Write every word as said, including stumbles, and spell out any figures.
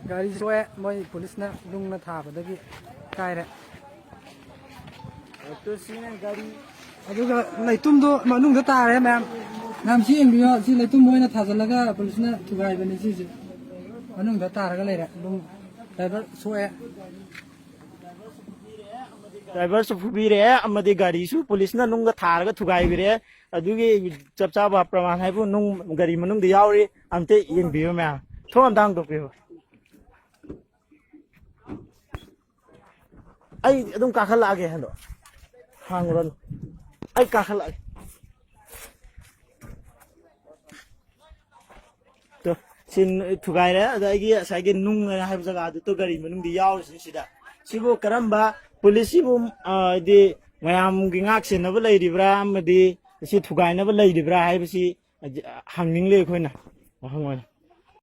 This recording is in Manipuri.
ꯒꯥꯔꯤ ꯁꯣꯛꯑꯦ, ꯃꯣꯏ ꯄꯨꯂꯤꯁꯅ ꯅꯨꯡꯅ ꯊꯥꯕꯗꯒꯤ ꯀꯥꯏꯔꯦ꯫ ꯑꯗꯨ ꯁꯤꯅ ꯒꯥꯔꯤ ꯑꯗꯨꯒ ꯂꯩꯇꯨꯝꯗꯣ ꯃꯅꯨꯡꯗ ꯇꯥꯔꯦ ꯃꯌꯥꯝ꯫ ꯃꯌꯥꯝ ꯁꯤ ꯌꯦꯡꯕꯤꯌꯣ, ꯁꯤ ꯂꯩꯇꯨꯝ ꯃꯣꯏꯅ ꯊꯥꯖꯤꯜꯂꯒ ꯄꯨꯂꯤꯁꯅ ꯊꯨꯒꯥꯏꯕꯅꯤ ꯁꯤꯁꯦ꯫ ꯃꯅꯨꯡꯗ ꯇꯥꯔꯒ ꯂꯩꯔꯦ꯫ ꯑꯗꯨꯝ ꯗ꯭ꯔꯥꯏꯚꯔ ꯁꯣꯛꯑꯦ꯫ ꯗ꯭ꯔꯥꯏꯚꯔꯁꯨ ꯐꯨꯕꯤꯔꯦ ꯑꯃꯗꯤ ꯒꯥꯔꯤꯁꯨ ꯄꯨꯂꯤꯁꯅ ꯅꯨꯡꯒ ꯊꯥꯔꯒ ꯊꯨꯒꯥꯏꯕꯤꯔꯦ꯫ ꯑꯗꯨꯒꯤ ꯆꯞ ꯆꯥꯕ ꯄ꯭ꯔꯃꯥꯟ ꯍꯥꯏꯕꯨ ꯅꯨꯡ ꯒꯥꯔꯤ ꯃꯅꯨꯡꯗ ꯌꯥꯎꯔꯤ꯫ ꯑꯝꯇ ꯌꯦꯡꯕꯤꯌꯨ ꯃꯌꯥꯝ꯫ ꯊꯣꯡ ꯑꯝꯇ ꯍꯥꯡꯗꯣꯛꯄꯤꯌꯨ꯫ ꯑꯩ ꯑꯗꯨꯝ ꯀꯥꯈꯠꯂꯛꯑꯒꯦ ꯍꯟꯗꯣ꯫ ꯍꯥꯡꯉꯨꯔꯅꯨ꯫ ꯑꯩ ꯀꯥꯈꯠꯂꯛꯑꯒꯦ꯫ ꯇꯣ, ꯁꯤ ꯊꯨꯒꯥꯏꯔꯦ꯫ ꯑꯗ ꯑꯩꯒꯤ ꯉꯁꯥꯏꯒꯤ ꯅꯨꯡ ꯍꯥꯏꯅ ꯍꯥꯏꯕ ꯖꯒꯥꯗꯨ ꯇꯣ ꯒꯥꯔꯤ ꯃꯅꯨꯡꯗ ꯌꯥꯎꯔꯤꯁꯤꯅꯤ ꯁꯤꯗ꯫ ꯁꯤꯕꯨ ꯀꯔꯝꯕ ꯄꯨꯂꯤꯁꯁꯤꯕꯨ, ꯑ, ꯍꯥꯏꯗꯤ ꯃꯌꯥꯝꯒꯤ ꯉꯥꯛ ꯁꯦꯟꯅꯕ ꯂꯩꯔꯤꯕ꯭ꯔꯥ ꯑꯃꯗꯤ ꯁꯤ ꯊꯨꯒꯥꯏꯅꯕ ꯂꯩꯔꯤꯕ꯭ꯔꯥ ꯍꯥꯏꯕꯁꯤ ꯍꯪꯅꯤꯡꯂꯤ ꯑꯩꯈꯣꯏꯅ꯫ ꯋꯥꯍꯪ ꯑꯣꯏꯅ꯫